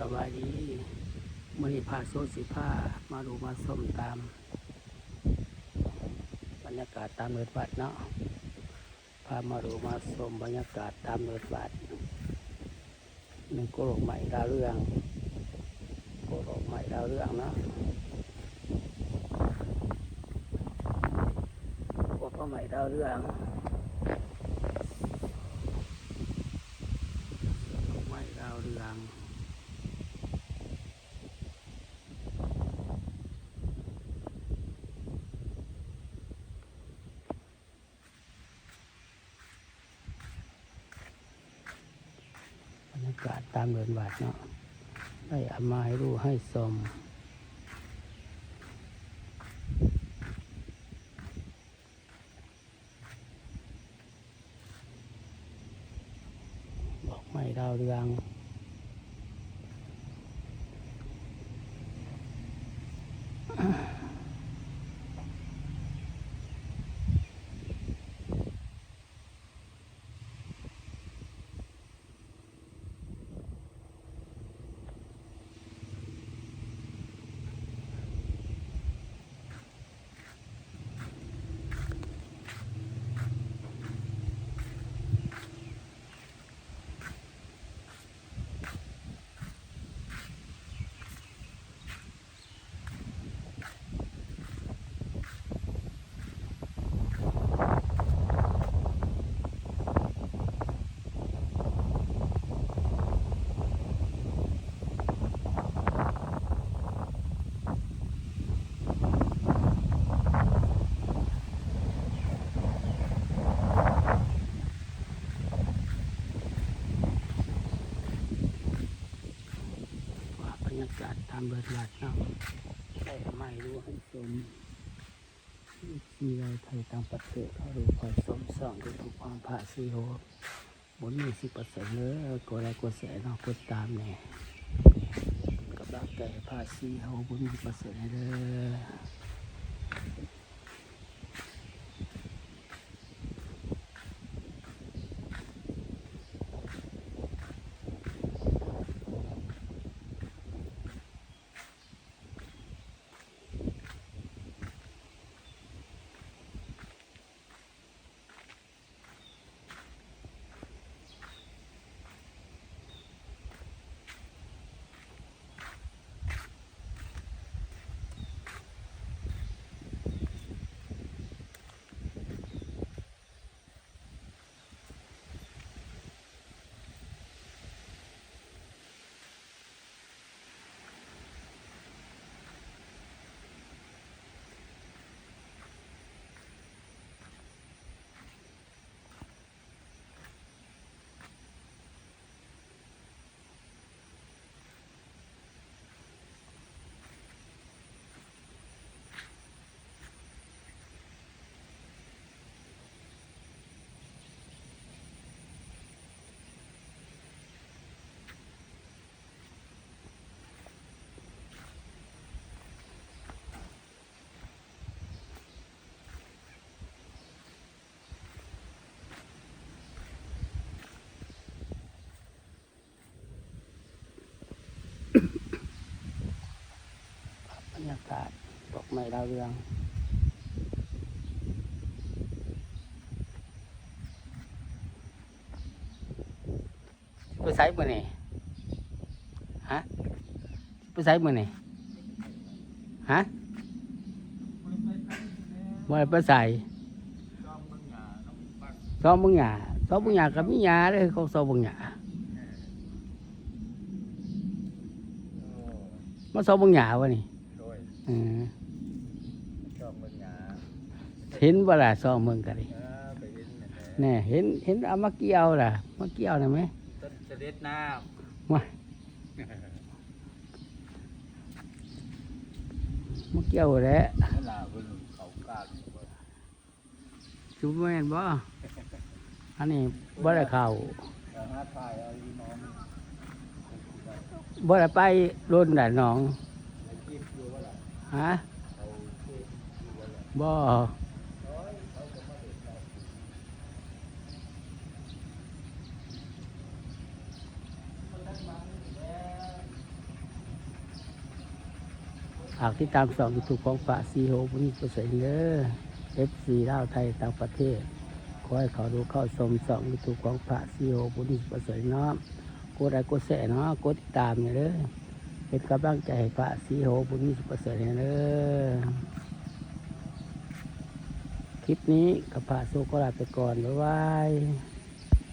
ສະບາຍດີ ມື້ນີ້ພະໂຊຊິພາມາດູມາຊົມຕາມບັນຍາກາດຕາມເລີດວັດເນາະ ພາມາດູມາຊົມບັນຍາກາດຕາມເລີດວັດ ໜຶ່ງໂກດອກໄມ້ດາວເຮືອງ ໂກດອກໄມ້ດາວເຮືອງເນາະ ໂກດອກໄມ້ດາວເຮືອງ ດອກໄມ້ດາວເຮືອງ. ບັນຍາກາດຕາມເດີ່ນວັດເນາະ ໄດ້ເອົາມາໃຫ້ຮູ້ໃຫ້ຊົມ ດອກໄມ້ດາວເຮືອງ. ພາບບັນຍາກາດຕາມເລີດວັດເນາະ ໄດ້ເອົາມາໃຫ້ດູໃຫ້ຊົມ ເອັຟຊີ ລາວໄທຕ່າງປະເທດ ເຮົາໄດ້ຂໍຊົມຊ່ອງຢູທູບຂອງພະສີໂຫ ບຸນມີສິບເປີເຊັນເດີ ກົດໄລກົດແຊເນາະ ກົດຕາມແດ່ ກຳລັງໃຈພະສີໂຫ ບຸນມີສິບເປີເຊັນເດີ. ບັນຍາກາດດອກໄມ້ດາວເຮືອງ ຊິໄປໃສມື້ນີ້? ຮະ? ໄປໃສມື້ນີ້? ຮະ? ບໍ່ໄດ້ໄປໃສ? ຊອກເບິ່ງຫຍ້າ ຊອກເບິ່ງຫຍ້າກໍມີຫຍ້າເດ້ ຂອງຊອກເບິ່ງຫຍ້າ ມາຊອກເບິ່ງຫຍ້າວະນີ້? ໂດຍ ເອີ ຊອກເບິ່ງຫຍ້າ ເຫັນບໍ່ລະ? ຊອກເບິ່ງກໍໄດ້ ເອີ ກໍເຫັນນັ້ນແຫຼະ ແນ່ ເຫັນ ເຫັນ ເອົາມາກ່ຽວລະ ມາກ່ຽວໄດ້ໄໝ? ຕົ້ນສະເດັດນ້ຳ ມາ ມາກ່ຽວແຫຼະ ເວລາເພິ່ນເຂົ້າການ ຊິບໍ່ແມ່ນບໍ່? ອັນນີ້ບໍ່ໄດ້ເຂົ້າ ບໍ່ໄດ້ໄປດົນໃດໜອງ ຮະ? ບໍ່. ຝາກຕິດຕາມຊ່ອງຢູທູບຂອງພະສີໂຫ ບຸນມີສຸກປະເສີດເດີ ເອັຟຊີລາວ ໄທ ຕ່າງປະເທດ ຂໍໃຫ້ເຂົ້າດູເຂົ້າຊົມຊ່ອງຢູທູບຂອງພະສີໂຫ ບຸນມີສຸກປະເສີດເນາະ ກົດໄລກົດແຊເນາະ ກົດຕິດຕາມແດ່ເດີ ເປັນກຳລັງໃຈໃຫ້ພະສີໂຫ ບຸນມີສຸກປະເສີດແດ່ເດີ. ຄລິບນີ້ກໍພະສີໂຫຂໍລາໄປກ່ອນ ບາຍບາຍ.